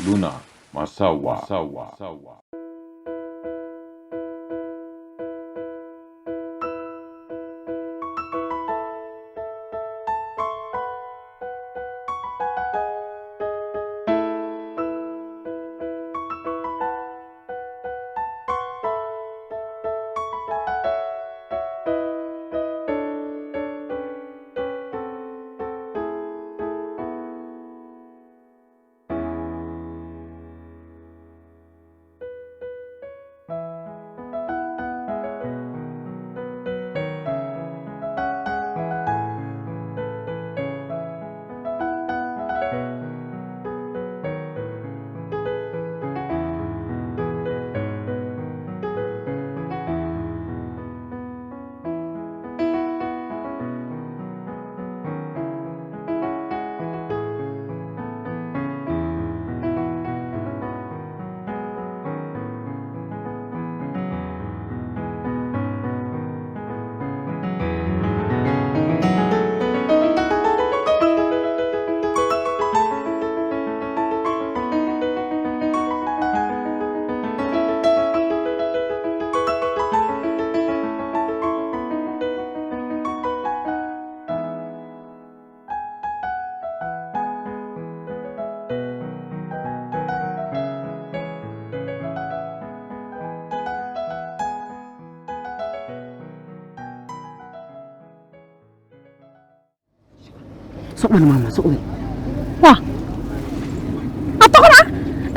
ሉና ማሳዋ። ስቕ በል ማማ፣ ስቕ በል። ዋ፣ ኣታ ቆልዓ፣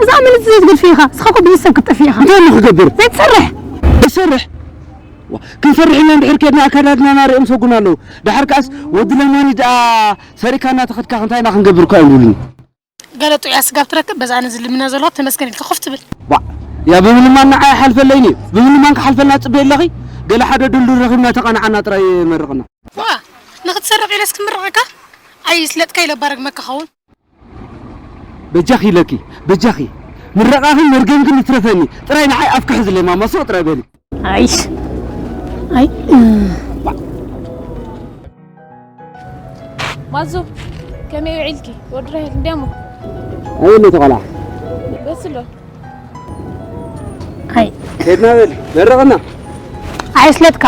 እዛ ምን እዚ ዘይትገድፍ ኢኻ? ንስኻ እኮ ብዘይ ሰብ ክትጠፍእ ኢኻ። እንታይ እሞ ክገብር? ዘይትሰርሕ። ይሰርሕ። ዋ፣ ክንሰርሕ ኢና እንድሕር ከድና ኣካላትና ናርኦም ሰጉን ኣለዉ። ደሓር ከኣስ ወዲ ለማኒ ደኣ ሰሪካ እናተኸድካ እንታይ ኢና ክንገብር እኳ ይብሉኒ። ገለ ጥዑያ ስጋብ ትረክብ፣ በዛ ነዚ ልምና ዘሎ ተመስገን ኢልካ ኮፍ ትብል። ዋ፣ ያ ብምልማን ንዓይ ኣይሓልፈለይን እዩ። ብምልማን ክሓልፈልና ትጽበይ ኣለኺ? ገለ ሓደ ድልዱል ረኺብና ተቐናዓና ጥራይ መርቕና። ዋ፣ ንኽትሰርቕ ኢለስ ክምርቐካ? ኣይ ስለጥካ ኢለ ባረግመካ ኸውን። በጃኺ ኢለኪ፣ በጃኺ። ምረቓኽን መርገምክን ይትረፈኒ። ጥራይ ንዓይ ኣፍኪ ሕዝለይ ማማ፣ ስቕ ጥራይ በሊ። ኣይሽ። ኣይ። ማዙ፣ ከመይ ውዒልኪ? ወዲ ራሄል እንዲያሞ? ኣይ፣ እንዴት ቆላ? በስሎ። ኣይ። ከድና በል፣ መረቕና። ኣይ፣ ስለትካ።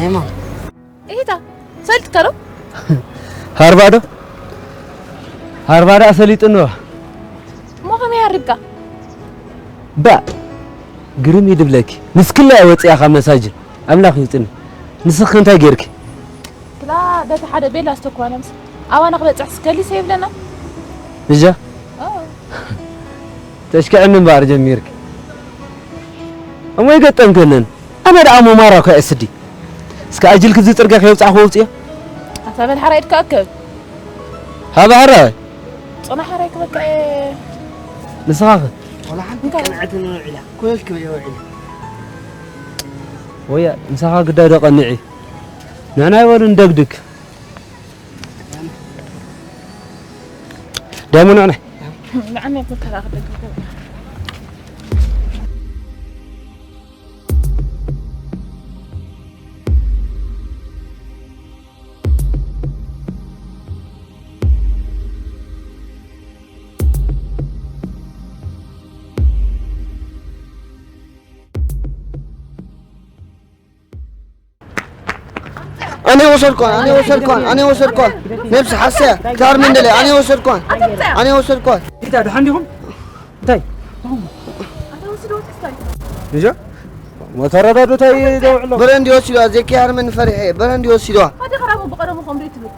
ኤማ። እሂታ፣ ሰልጥካ ዶ? ሃርባ ዶ? ሃርባ ደኣ ሰሊጥንዋ። እሞ ከመይ ሃሪብካ? ባ፣ ግርም እዩ ድብለኪ። ንስክላ እያ ወፂኣ ካብ መሳጅን። ኣምላኽ ይውፅኒ። ንስኺ እንታይ ጌርኪ? ክላ በቲ ሓደ ቤላ ዝተኳነ ምስ ኣባና ክበፅሕ ስከሊ ሰይብለና። ብጃ? ኣዎ። ተሽክዕኒ እምበኣር ጀሚርኪ። እሞ ይገጠምክንን። ኣነ ደኣ ሞማራ እኮ እየ ስዲ። እስከ ኣጅልኪ እዚ ጽርግያ ከየውጻእኹ ኣውጽዮ። ኣታ በል ሓራይ ኢድካ ኣከብ። ሃባ ሓራይ። ጽና ሓራይ ክበቃ እየ። ንስኻ ኸ? ወላ ሓንቲ እንካ። ቅንዕቲ ንውዒላ። ኮሽ ክብል ይውዒላ። ወያ፣ ንስኻ ግዳይ ዶ ቀንዒ? ንዕና ይበሉ እንደግድግ። ዳሞ ንዕና። ንዕና ይበሉ ከላ ክደግግ። ኣነ ወሰድኳን፣ ኣነ ወሰድኳን፣ ኣነ ወሰድኳን። ነብሲ ሓሰያ፣ ታር መንደለ፣ ኣነ ወሰድኳን፣ ኣነ ወሰድኳን። እንታይ ደሓን ዲኹም? እንታይ? ንጃ? መተረዳዶ እንታይ ደውዕሎ? በረንዲ ወሲድዋ፣ ዘኪ ሃርመን ፈሪሐ፣ በረንዲ ወሲድዋ። ኣደ ኸራቡ ብቐደሙ ከምዶ ይትብል።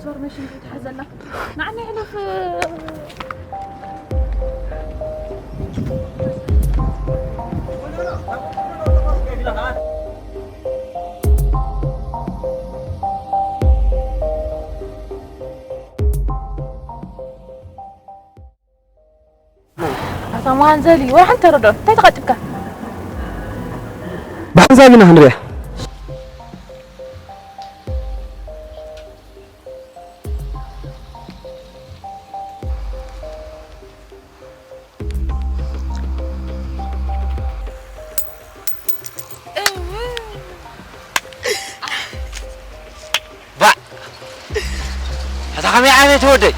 ሶር መሽን ተሓዘላ። ንዓና ይሕለፍ። ኣታ መሃንዘሊ፣ ወላ ሓንቲ ተረድኦ። እንታይ ተቐጢብካ? ብሓንሳብ ኢና ክንሪኣ። ከመይ ዓይነት ወደይ?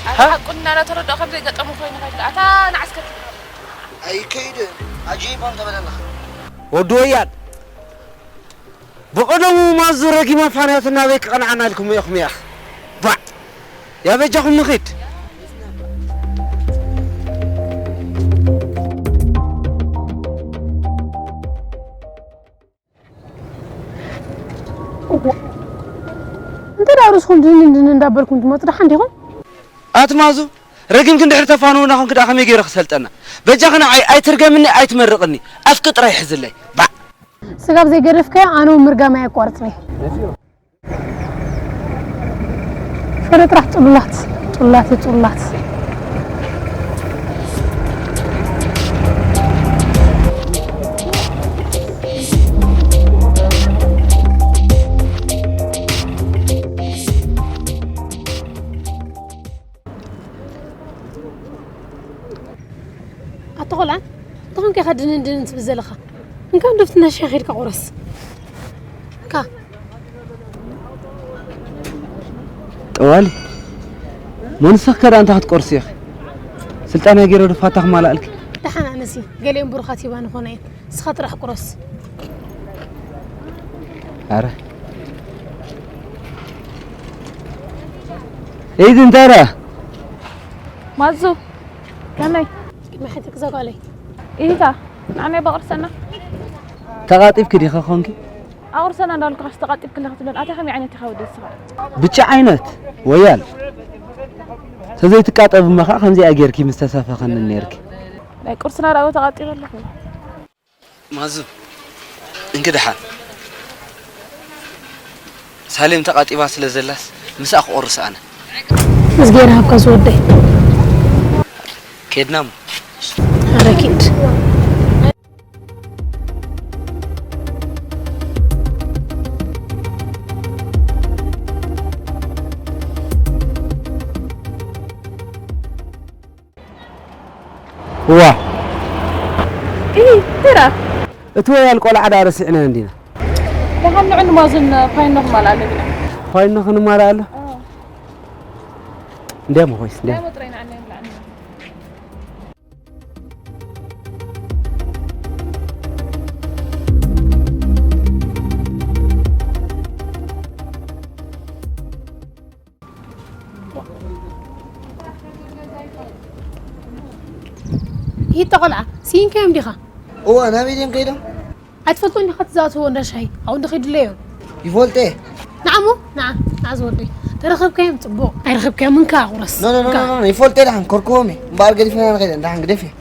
ኣታ ሓቁ እናተረድኦ ከም ዘይገጠሙ ኮይኑ ከይዱ ኣታ ንዓስከር ኣይከይድን። ኣጂቦም ተበለለኻ። ወዲ ወያል ብቐደሙ ማዙ ረጊማ ፋንያት እናበይ ክቐንዓና ኢልኩም ኢኹም ያኽ። ባዕ! ያበጃኹም ንኺድ። እንተ ደኣ ርእስኹም ድንን ድንን እንዳበልኩም ትመጹ ደሓን ዲኹም? ኣቲ ማዙ ረጊምኪ እንድሕር ተፋንውና ኾንኪ ደኣ ከመይ ገይረ ክሰልጠና? በጃኺ ንዓይ ኣይትርገምኒ ኣይትመርቕኒ ኣፍኪ ጥራይ ሕዝለይ ባዕ። ስጋብ ዘይገደፍካዮ ኣነ እውን ምርጋመይ ኣየቋርጽን እየ። ፍረ ጥራሕ ጽሉላት ጽሉላት እዩ ጽሉላት። ኣታ ቆልዓ እንታይ ኾንካ ኢኻ ድንን ድንን ትብል ዘለኻ? እንካ እንዶ ፍትና ሻሂ ኸይድካ ቁረስ። እንካ ጠዋሊ ሞንስኽ ከዳ እንታይ ክትቆርሲ ኢኺ? ስልጣን ገይረ ድፋታ ክማላእልኪ። ደሓን ኣነሲ ገሊኦም ብሩኻት ሂባ ንኾነ እየን። ንስኻ ጥራሕ ቁረስ። ኣረ ኢድ እንታይ ደኣ? ማዙ ከመይ? ቅድሚ ሕጂ ክዘጋለይ። ኢታ ንዓናይ በቕርሰና። ተቓጢብኪ ዲኺ ኾንኪ? ኣቑርሰና እንዳልኩ ካስ ተቓጢብክለኺ ትብለን ኣታ ከመይ ዓይነት ኢኻ ወዲ ንስኻ? ብቻ ዓይነት ወያል ተዘይትቃጠብ እሞ ኸዓ ከምዚኣ ጌርኪ ምስ ተሰፈኸኒ ኔርኪ። ናይ ቁርስና ዳኣ ተቓጢበ ኣለኹ። ማዙ እንግድሓ ሳሌም ተቓጢባ ስለ ዘላስ ምስኣ ክቆርስ ኣነ። እዝጌር ሃብካ ዝወደይ። ኬድናሞ። ኣረ ኪድ። እዋ እይ ተራ እቲ ወያል ቆልዓ ዳ ረሲዕናዮ እንዲና። ደሓን ንዑ ንማዙን ፓይኖ ክማልኣሉ ቢና። ፓይኖ ክንማልኣሉ? እንዲያ መኾይስ እንዲያ። ይተ ቆልዓ ስኢንካዮም ዲኻ? እዋ ናበይ ድዮም ከይዶም? ኣይትፈልጦን ዲኻ ትዝኣትዎ እንዳ ሻሂ ኣብኡ እንዶ ከይድለዮም። ይፈልጦ እየ። ንዓሞ ንዓ ንዓ ዝወደይ ተረኸብካዮም ጽቡቕ ኣይረኸብካዮም እንካ ቁረስ። ኖ ኖ ኖ ኖ ይፈልጦ እየ ደሓን ከርክቦም እየ እምበኣር ገዲፍና ንኸይድ ደሓን ግደፍ እየ።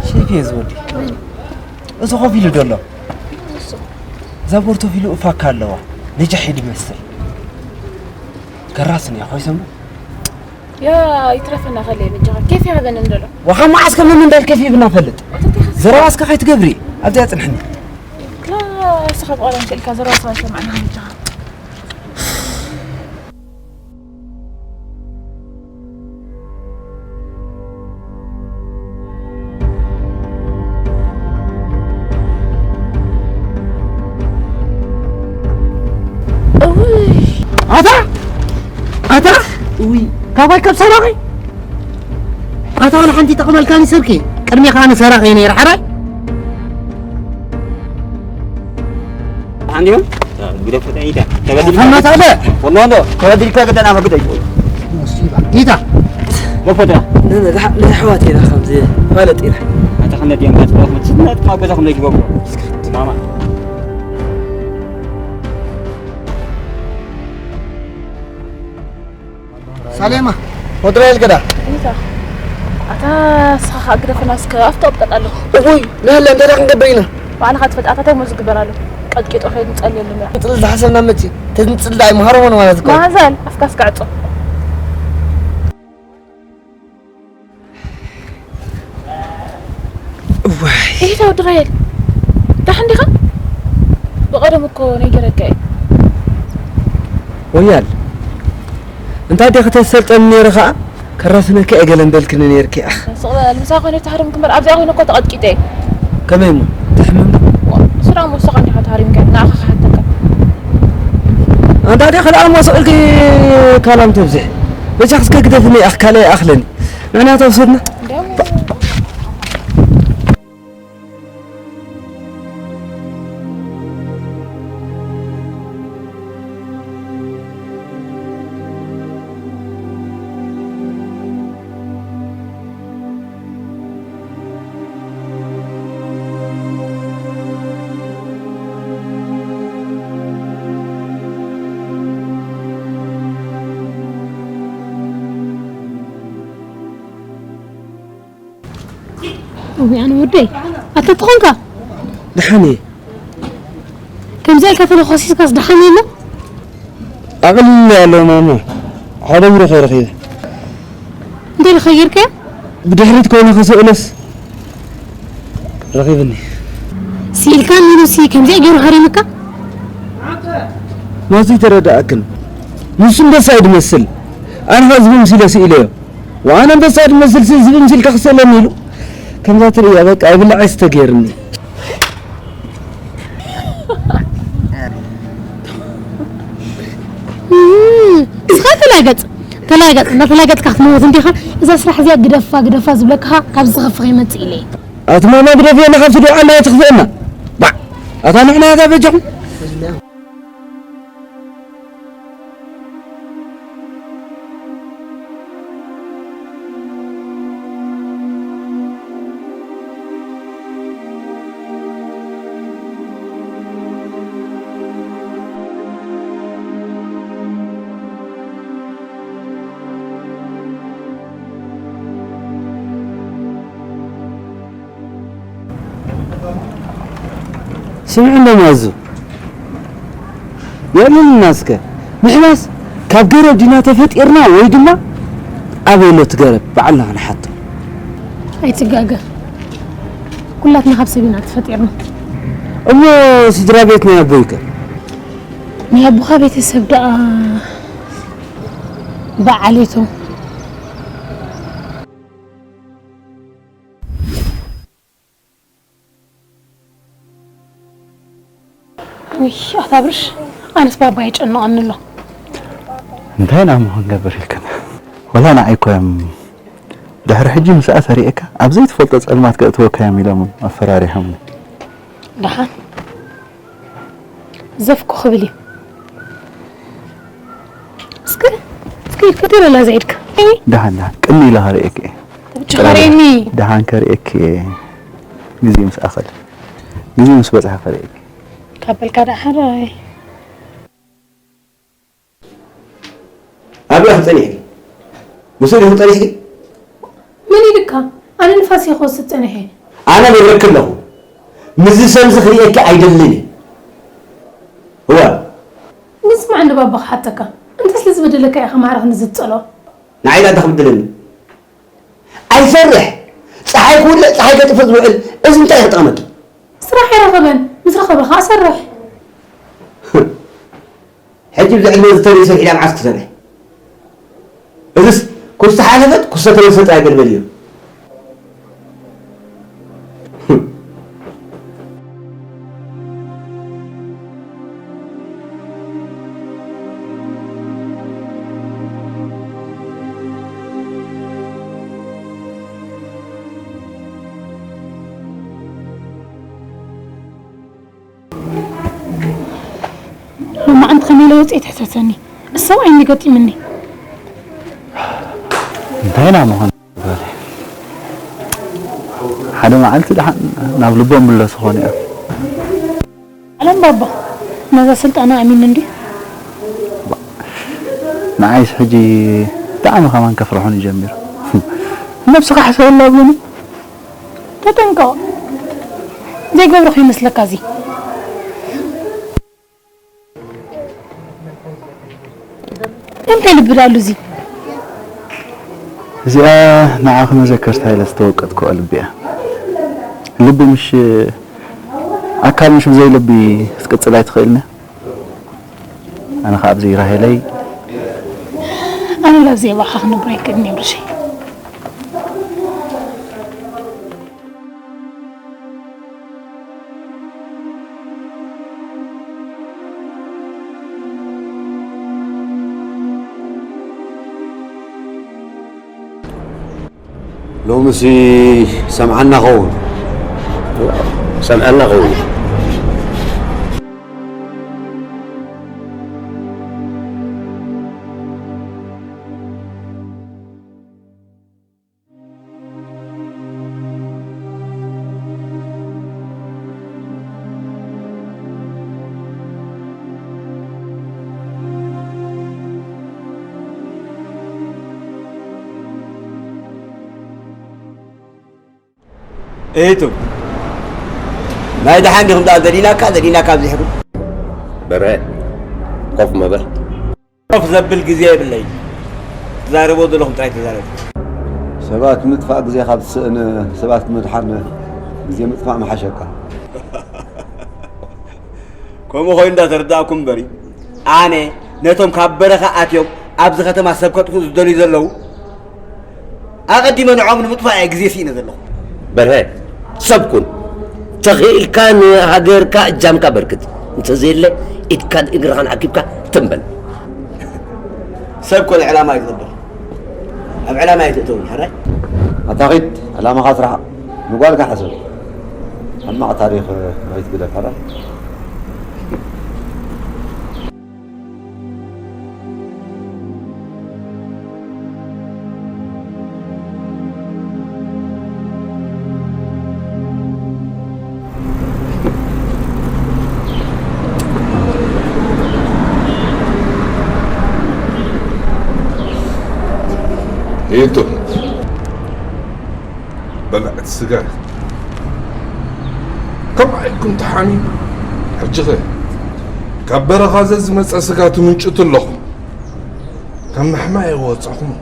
ሸይፍ እየ ዝወዲ። እዚ ኮፍ ኢሉ ዘሎ እዛ ቦርቶፊሉ እፋካ ኣለዋ ነጃሒድ ይመስል። ከራስን እያ ኮይሰሙ ያ ይትረፈና ከለ ምጃኻ ኬፍ ይሃበን እንደሎ። ወኻ መዓስ ከም ምን እንዳል ኬፍ ይብና ፈልጥ። ዘረባ እስከ ከይትገብሪ ኣብዚኣ ጽንሕኒ። እስኻ ብቐደም ክእልካ ዘረባ ስባ ይሰማዕና ምጃኻ። ኣታ ኣታ እዊ ካባይ ካብ ሰራቂ ኣታ ኣነ ሓንቲ ጠቕመልካኒ ሰብኪ ቅድሜ ከኣ ንሰራቂ ነይረ ሓራይ عندهم قدفت عيدا تبدل فهمت هذا؟ والله لا تبدل كذا أنا ما قدرت. مصيبة إيدا. ما فدا. نحوات إلى خمسة. ما لا تيرا. أنت خلنا ديان بس بس ما تسمع ما قدرت خلنا يجيبوا. ماما. ሳሌማ፣ ወድራ የልገዳ። እንታ ኣታ ሳኻ ግደፈና እስከ ኣፍቶ ኣብቀጥ ኣለኹ። እውይ፣ ንህለ እንታይ ደኣ ክንገብር ኢና? ባዕልኻ ትፈልጥ ኣታ እንታይ እሞ ዝግበር ኣሎ? ቀጥቂጦ ከይድ ንጸልየሉ ምራ። ንጽል ዝሓሰብና መጺ፣ ተንጽል ዳይ መሃሮ ሆነ ማለት እኮ። ማዘል፣ ኣፍካ እስከ ዕጾ። እዋይ። እሂታ ወዲ ራሄል፣ ደሓን ዲኻ? ብቐደም እኮ ነጊረካ እየ። ወያል፣ እንታይ ደኣ ከተሰልጠኒ ነይረ ኸኣ፣ ከራስነኪ እየ ገለ ምበልክኒ ነይርኪ። ኣኽ። ስቕ በል፣ ምሳኻ ኮይነ ተሃሪምኪ እምበር፣ ኣብዚኣ ኮይነ እኮ ተቐጥቂጠ እየ። ከመይ እሞ? ትሕምም ዶ? ዋ፣ እሱ ደኣ እሞ ንስኻ እንዲኻ ተሃሪምካ፣ ንዓኻ ክሓተካ። ኣንታ ደኣ ካልኣ እሞ ስቕ ኢልኪ ካላም ተብዝሒ። በጃ እስከ ግደፍኒ፣ ኣኽ፣ ካልእ ይኣኽለኒ። ንዕናታ ውሰድና። እንዲያውም እውይ፣ ኣነ ወደይ፣ ኣታ ትኾንካ? ደሓን እየ። ከምዚ ኢልካ ተለኾሲስካስ ደሓን የሎ? ኣቕሊሉ ኣሎ ማማ። ሓደ ቢሮ ከይረኺበ። እንታይ ኢልካ ጌርካዮ? ብድሕሪት ኮይነ ክስእሎስ ረኺብኒ። ስኢልካኒ ኢሉ ሲ ከምዚኣ ገይሩ ሃሪምካ? ማቱ ይተረድኣክን። ንሱ ኣንበሳ እዩ ዝመስል። ኣነ ኸኣ ዝቢ ምሲለ ስኢለዮ። ወኣነ ኣንበሳ ድመስል ሲ ዝቢ ምሲልካ ክስእለኒ ኢሉ። ከምዛ ትርእያ በቃ ይብላዕ ይስተ ገይርኒ። እስኻ ተላገጽ፣ ተላገጽ፣ እንዳተላገጽካ ክትመውት እንዲኻ። እዛ ስራሕ እዚኣ ግደፋ፣ ግደፋ ዝብለካ ካብ ዝኸፍእ ከይመጽእ ኢለ እየ። ኣቲ ማማ ግደፍየና ካብቲ ዱዓ እንዳበልኪ ትኽፍእና። ባዕ! ኣታ ንሕና እዛ በጃኹም። ስምዒ እንዶ ማዙ፣ የዕልልና እስከ። ንሕናስ ካብ ገረብ ዲና ተፈጢርና ወይ ድማ ኣበይ ኣሎ እቲ ገረብ ባዕልና ክንሓቶ? ኣይትጋገ። ኩላትና ካብ ሰብ ኢና ተፈጢርና። እሞ ስድራ ቤት ናይ ኣቦይከ? ናይ ኣቦኻ ቤተሰብ ደኣ ብዓሌቶም። ውይ፣ ኣታ ብርሽ፣ ኣነስ ባባ የጨንቐኒ ኣሎ። እንታይ ኢና እሞ ክንገብር ኢልክን? ወላ ንዓይ እኮ እዮም ድሕሪ ሕጂ ምስኣ ተሪኤካ ኣብ ዘይትፈልጦ ጸልማት ከእትወካ እዮም ኢሎም ኣፈራሪሖምኒ። ደሓን ዘፍኩ ክብል እዩ። እስከ፣ እስከ ይከተል ኣላ ዘይድካ። እይ። ደሓን፣ ደሓን። ቅኒ ኢለ ከርእየኪ እየ። ውጭ ከርእየኒ። ደሓን ከርእየኪ እየ። ግዜ ምስ ኣኸለ። ግዜ ምስ በጽሐ ከርእየኪ። ካብ በልካ ደኣ ሓራይ። ኣብያ ክጸኒሕኪ? ምስኡ ዲኹ ጸኒሕኪ? መን ኢልካ? ኣነ ንፋስ እየ ክወስድ ጸኒሐ። ኣነ ነግረኪ ኣለኹ። ምስዚ ሰብዚ ክርእየኪ ኣይደልን እየ። እወ። ግን ስማዕ እንዶ ባባ ክሓተካ። እንተ ስለ ዝበደለካ ኢኻ ማዕረ ክንዲ ዝጸልኦ። ንዓይ ደኣ እንታይ ክብድለኒ? ኣይሰርሕ። ጸሓይ ክውልዕ፣ ጸሓይ ከጥፍእ ዝውዕል እዚ እንታይ ክጠቕመኪ? ስራሕ ኣይረኸበን። ምስ ረኸበ ኸኣ ሰርሕ። ሕጂ ብዚ ዕድመ እዚ ተሪኡ ሰብ ሒዳ መዓስ ክሰርሕ? እዝስ ኩስቶ ሓለፈት፣ ኩስቶ ተመልሰ ጥራይ በልበልዮ። ሎማዓንቲ ከመይ ኢለ ወፂኤ ትሕተተኒ? እሰው ዓይኒ ገጢምኒ። እንታይ ኢና ምኾን? ሓደ መዓልቲ ደሓን ናብ ልቦም ምለሱ ኾኑ እዮም። ዓለም ባባ፣ ነዛ ስልጣና ኣሚኑ እንዲ? ንዓይስ ሕጂ ብጣዕሚ ከማን ከፍርሑኒ ጀሚሩ። ነብስኻ ሕሰበላ ኣብሉኒ። ተጠንቀቕ። ዘይገብሮ ከይመስለካ እዚ። እንታይ ልቢ ዳሉ እዚ? እዚኣ ንዓኺ መዘከርታ ኢለ ዝተወቀጥኩዋ ልቢ እያ። ልቢ ምሽ ኣካል ምሽ ብዘይ ልቢ ክትቅጽል ኣይትኽእልን እያ። ኣነ ኸዓ ብዘይ ራሄለይ ኣነ ላብ ዘይባኻ ክነብር ኣይክእልን እየ ብርሸይ። ሎምሲ ሰምዓና ኸውን። ሰምዓና ኸውን። እቱ ናይ ደሓን ዲኹም ደኣ ዘዲናካ ዘዲናካ ኣብዚሕኩም። በረ ኮፍ መበል። ኮፍ ዘብል ግዜ የብለይ። ትዛረቦ ዘለኹም ጥራይ ተዛረቡ። ሰባት ምጥፋእ ግዜ ካብ ትስእን ሰባት ምድሓን ግዜ ምጥፋእ ምሓሸካ። ከምኡ ኮይኑ እንዳተረዳእኩም እምበሪ ኣነ ነቶም ካብ በረኻ ኣትዮም ኣብዚ ከተማ ሰብ ከጥፍኡ ዝደልዩ ዘለዉ ኣቐዲመ ንዖም ንምጥፋእ እየ ግዜ ስኢነ ዘለኹ። በርሀ፣ ሰብ ኩን። ተኽኢልካ ንሃገርካ እጃምካ በርክት። እንተዘየለ ኢድካን እግርኻን ኣኪብካ ትም በል። ሰብ ኮነ ዕላማ እዩ ዝቕበል። ኣብ ዕላማ ኣይትእተውን፣ ሕራይ? ኣታ ኺድ፣ ዕላማኻ ስራሕ። ንጓልካ ሕሰብ። ሕማቕ ታሪኽ ኣይትግደፍ፣ ሕራይ? ይእቱ በላዕቲ ስጋ ከምኣ ኢልኩም ተሓሚም። ሕጂ ኸ ካብ በረኻ ዘዝመጸ ስጋ ትምንጭቱ ኣለኹም። ካብ ምሕማቕ እየ ወጻኹም።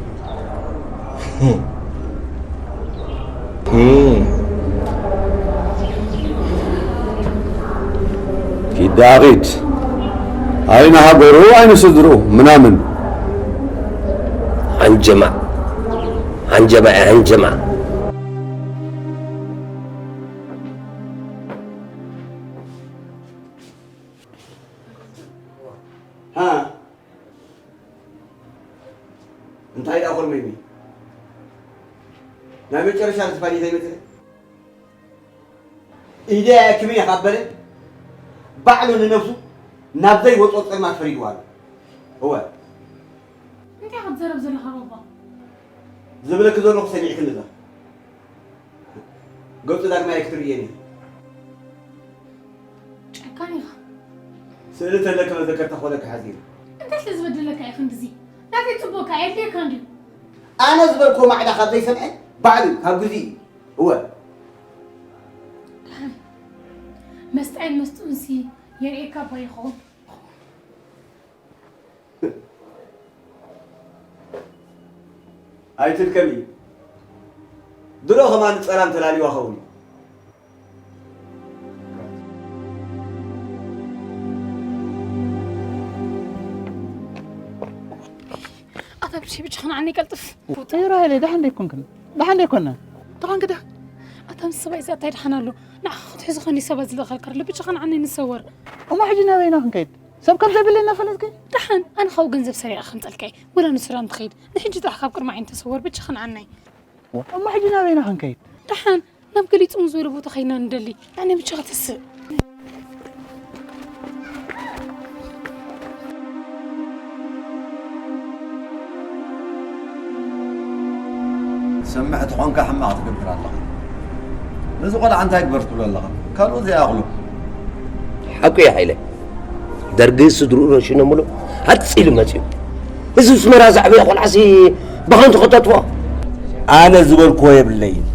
ኪድ ዳኺድ፣ ኣይነ ሃገሩ፣ ኣይነ ስድርኡ፣ ምናምን። ሃንጀማ፣ ሃንጀማ፣ ሃንጀማ። ሃ? እንታይ ደኣ ኮርመይኒ? ናይ መጨረሻ ዝፋን እዩ ዘይመጽእ? ኢደይ ኣየክምን እየ ካብ በለ፣ ባዕሉ ንነብሱ ናብ ዘይወጾ ጸልማት ፈሪድዋ ኣሎ። እወ። እንታይ ክትዘረብ ዘለኻ ባባ? ዝብለኪ ዘለኹ ሰሚዕክኒ እዛ። ገጹ ዳግማይ ኣይክትርእየኒ። ጨካን ኢኻ። ስእሊ ተለኪ መዘከርታ ክኾነኪ ሓዚነ። እንታይ ስለ ዝበደለካ እዩ ክንድዚ? ናተይ ጽቡቕካ ኣየድልየካን ድዩ? ኣነ ዝበልክዎ ማዕዳ ካብ ዘይሰምዐ ባዕሉ ካብ ግዜኡ። እወ። ደሓን። መስጣይን መስጥኡንሲ የርእየካ እባ ይኸውን። ኣይትድከሚ። ድሮ ከማን ጸላም ተላልዩዋ ኸውን እዩ። ኣታ ብሸይ ብቻ ኸንዓኒ ይቀልጥፍ። ራሄለይ፣ ደሓን ደይኮንክን? ደሓን ደይኮና? ተኾንክ ደሓን? ኣታ ምስ ሰብኣይ እዚኣ እንታይ ደሓን ኣሎ? ንዓኻ ክትሕዚ ኸንዲ ሰባት ዝልእኸልካ ኣሎ። ብቻ ኸንዓኒ ንሰወር። እሞ ሕጂ ናበይና ክንከይድ? ሰብ ከም ዘብለና ፈለጥኪ? ደሓን፣ ኣነ ካብኡ ገንዘብ ሰሪቐ ከምጸልካ እየ። ወላ ንሱዳን ትኸይድ። ንሕጂ ጥራሕ ካብ ቅድሚ ዓይኒ ተሰወር፣ ብቻ ኸንዓናይ። እሞ ሕጂ ናበይና ክንከይድ? ደሓን፣ ናብ ገሊጹ ምስ ዝበለ ቦታ ኸይድና ንደሊ። ኣነ ብቻ ክትስእ። ሰምዕ ተኾንካ ሕማቕ ትገብር ኣለኻ። ነዚ ቆልዓ እንታይ ግበር ትብሎ ኣለኻ? ካልኦት ዘይኣኽሎ። ሓቁ እዩ ሓይለ። ደርጊ ስድርኡ ረሺኖምሉ ሃጽ ኢሉ መጺኡ። እዚ ኣስመራ ዘዕበየ ቆልዓሲ ብኸንቱ ከተጥፎ። ኣነ ዝበልክዎ የብለይን።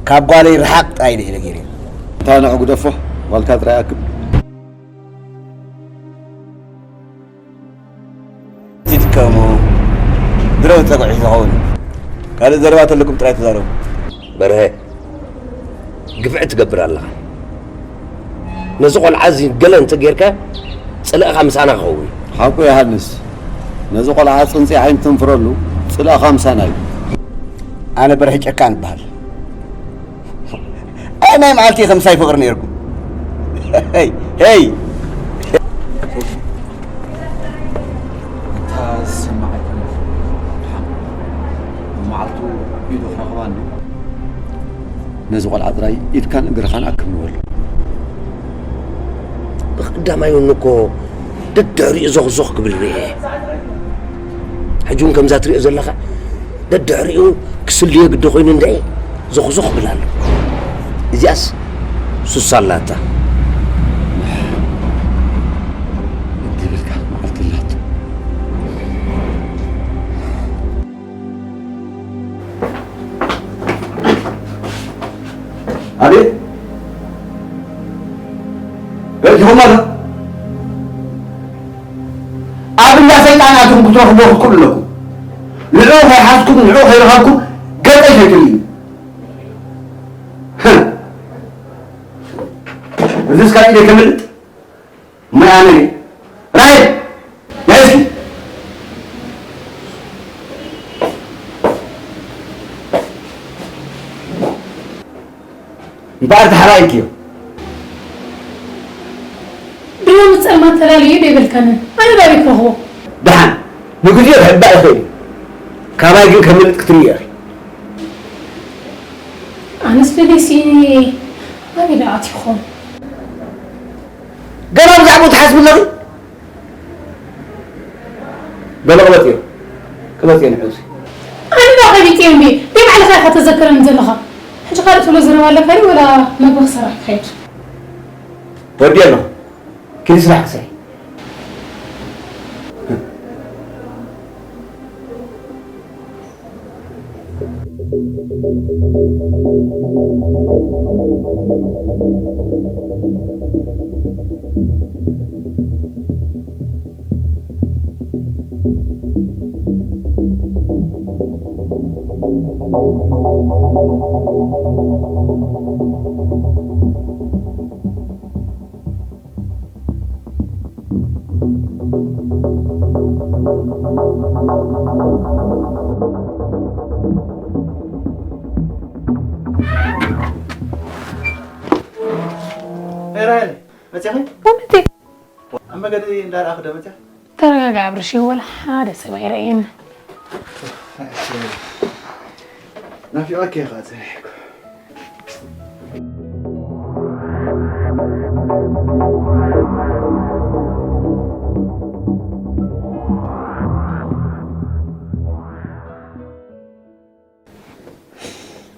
ካብ ጓለይ ርሓቕ ጥራይ ኢለ ኢለ ገይረ። እንታይ ንዑ ግደፎ፣ ጓልካ ጥራይ ኣክብ። ትድከሙ። ድሮ ጸጉዒ ዝኸውን። ካልእ ዘረባ ተለኩም ጥራይ ተዛረቡ። በርሀ፣ ግፍዒ ትገብር ኣለኻ። ነዚ ቆልዓ እዚ ገለ እንተ ጌርካ፣ ጽልእኻ ምሳና ክኸውን። ሓቁ ዮሃንስ፣ ነዚ ቆልዓ ጽንጺ ዓይኒ ትንፍረሉ፣ ጽልእኻ ምሳና እዩ። ኣነ በርሀ ጨካን እበሃል። ኣይ ናይ መዓልቲ ከምሳይ ፍቕሪ ነይርኩም። ሄይ፣ ሄይ። እታ ዝሰማዕ ኣይኮነን። ድሓን መዓልቱ ኢዱ ክረኽባ እንድዩ። ነዚ ቆልዓ ጥራይ ኢድካን እግርኻን ኣክብ ንበሎ። ብቐዳማይ እውን እኮ ደድሕሪኡ ዞኽዞኽ ክብል ርእየ። ሕጂ እውን ከምዛ ትርእዮ ዘለኻ ደድሕሪኡ ክስልዮ ግዲ ኮይኑ እንድዒ ዞኽዞኽ ክብል ኣሎ። እዚኣስ ሱስ ኣላታ። እንዲህ ብልካ መዓልቲ ኣላቶ። ኣቤት። በዚኹም ኣሎ። ኣብ እንዳ ሰይጣን ኣትኹም ክትረኽብዎ ክትክእሉ ኣለኩም። ንዕኡ ከይሓዝኩም፣ ንዕኡ ከይረኸብኩም ገጸይ ከይትርእዩ። ህም። እዚስ ካብ ኢደይ ከምልጥ? እሞ ኣነ ራሄል፣ ነይ እስኪ። እምበኣር ተሓራኢልክዮ። ድሮ ምስ ጸልማት ተላልዩ ዶ ይበልካኒ? ኣነ ናበይ ክረኽቦ? ደሓን፣ ንግዜኡ ክሕባእ ይኽእል እዩ። ካባይ ግን ከምልጥ ክትርእዮ ኢኺ። ኣነስ ደሊሲ ኣበይ ደኣ ኣትዩ ይኸውን? ገና ብዛዕባኡ ትሓስቢ ኣለኺ? በሊ ቅበጽዮ፣ ቅበጽዮ ንዕውሲ። ኣነ ዶ ከቢጽዮ እንዴ? ደይ ባዕልኻ ኢኻ ተዘክረኒ ዘለኻ። ሕጂ ካልእ ትብሎ ዘረባ ኣለካ ድዩ ወላ መግቢ ክሰርሕ ክኸይድ? ወዲ ኣለኹ። ኪዲ ስራሕ ክሰርሕ። ራሄል፣ መጺኺ? ወመቴ? ኣብ መገዲ እንዳረኣኹ ዶ መጺኺ? ተረጋጋ ኣብርሽ፣ ወላ ሓደ ሰብ ኣይረኣየን። ናፊቐኪ እየ ኸዓ ጸኒሐ እኮ።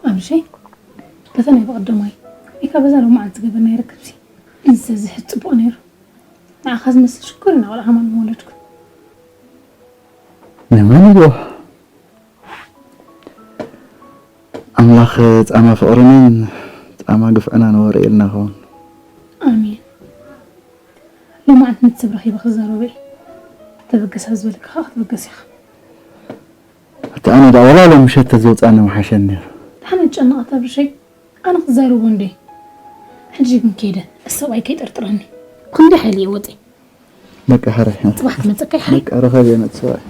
ኣብርሸይ፣ በታ ናይ ብቐደማይ ወይ ካብ በዛ ሎማዓንቲ ዝገበርናዮ ርክብሲ እንተዝሕዝ ጽቡቕ ነይሩ። ንዓኻ ዝመስል ሽኮሪና ቆልዓ ከማን ምወለድኩ። ንመን ኢልዎ? ኣምላኽ ጻማ ፍቕርናን ጻማ ግፍዕናን ወርየልና ኸውን። ኣሜን። ሎማዓንቲ ንትሰብ ረኺበ ክዛረቦ እየ። ተበገስ ኣብ ዝበለካ ኸዓ ክትብገስ ኢኻ። ኣቲ ኣነ ደኣ ወላ ሎም ምሸት ተዘውጻኒ ምሓሸኒ ነይሩ። ደሓን ኣይትጨነቕ ኣታ ብርሸይ፣ ኣነ ክዛረቦ እንዴ። ሕጂ ግን ከይደ፣ እቲ ሰብኣይ ከይጠርጥረኒ። ክንደይ ሓይሊ እየ ወጺ። በቃ ሕራይ። ጽባሕ ክመጸካ ይሓይ። በቃ ርኸብ እየ ነቲ ሰብኣይ።